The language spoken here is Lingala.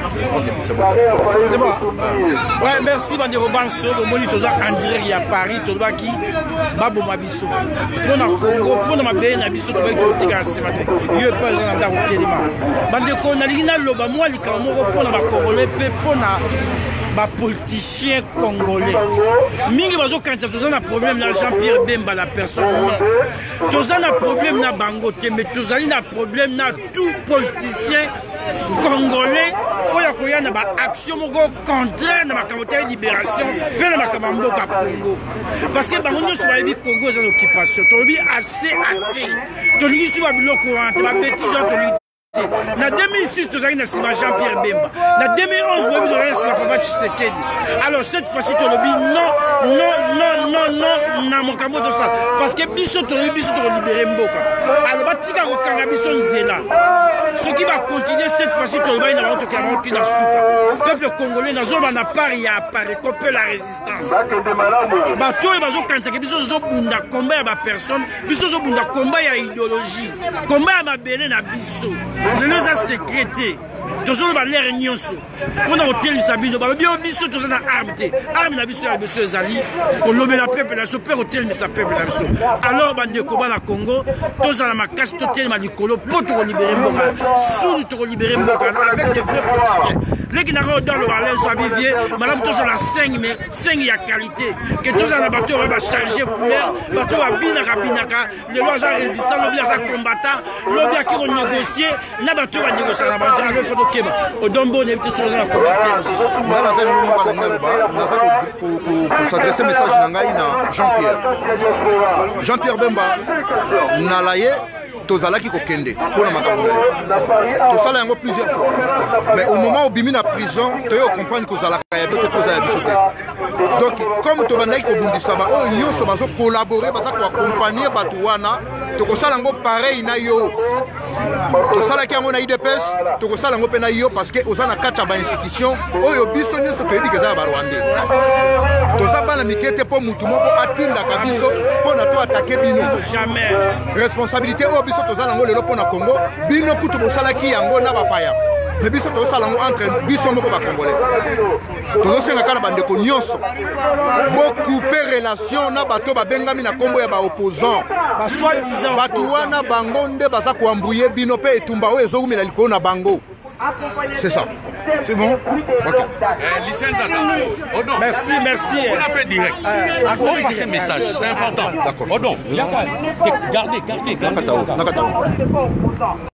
Ok, c'est bon. C'est bon. Ah. Ouais, merci bandeko banso, bomoni toza en direct ya Paris, tolobaki baboma biso. Mpo na Congo, mpo na mabele na biso tobaki totikala nsima te. Yo epai oza na ndako telema. Bandeko, nalingi naloba mwa likambo moko mpo na bakongolais mpe mpo na bapoliticien congolais mingi bazokanisa toza na problème na jean pierre bemba la personne non toza na problème na bango te mais tozali na problème na tout politicien congolais oyo akoya na baaction moko contraire na makambo ta libération mpe na makambo ya mboka congo parce que bango nyonso bayebi congo eza na occupation tolobi assez assez tolingi su babiloko wana te babetise wana tolingi te na 2006 tozalaki na nsima jean pierre bemba na 2011 boyebi tozalaki na nsima papa tshisekedi alors cette fois-ci tolobi non non non non non na makambo tosala parce que biso tolobi biso tokolibere mboka alors batika kokanga biso nzela soki bacontinue cette fois-ci tolobaki na bango tokela bango ntina suka peuple congolais nazoloba na part ya apareco mpe la résistance bato oyo bazokanisaka biso tozobunda komba ya bapersone biso tozobunda komba ya idéologie komba ya mabele na biso lelo eza secret te tozoloba lere nyonso mpo na kotelemisa bino balobi oyo biso toza na arme te arme na biso ya liboso ezali kolobela peuple na biso mpe kotelemisa peuple na biso alors bandeko bana congo tozala makasi totelema likolo mpo tokolibere mboka sulu tokolibere mboka avec de vrais politiciens leki nanga odo aloba alain zwabi vie malamu tozala 5 mais 5 ya qualité ke tozala na bato oyo bachange couleur bato oyo babinaka binaka lelo aza résistant lobi aza combattant lobi ake konégocie na bato oyo banégociaka na bango alo fo tokeba odombo oyebi te soki oza na commentaire mosusu nga naza eloko moko nalingi naloba naza kosadresse message na ngai na jean pierre jean pierre bemba nala ye tozalaki kokende mpo na makambo na ye tosala yango plusieurs fois mais au moment obimi na prison toye ocomprendre kozalaka ya biso te toza ya biso te donc comme tobandaki kobundisa baoyo nyonso bazokolabore baza koakompagne bato wana tokosala yango pareil na yo tosalaki yango na idps tokosala yango mpe na yo parce que oza na kati ya bainstitution oyo biso nyonso toyebi ke eza ya barwandais toza bana mike te mpo motu moko atindaka biso mpo na to atake bino responsabilité oyo biso toza nango lelo mpo na congo bino kutu bosalaki yango na bapaya me biso tozosala yango entre biso moko bacongolais tozosenga kaka na bandeko nyonso bokupe relation na bato babengami na nkombo ya baopposant bato wana bango nde baza koambrouye bino mpe etumba oyo ezowumela likolo na bango c'est ça c'est bon ok eh, Lucien Tata. Oh non. Merci, merci. On appelle direct. Euh, On passe un message, c'est important. D'accord. Oh non, gardez, gardez, gardez. Nakatao, nakatao.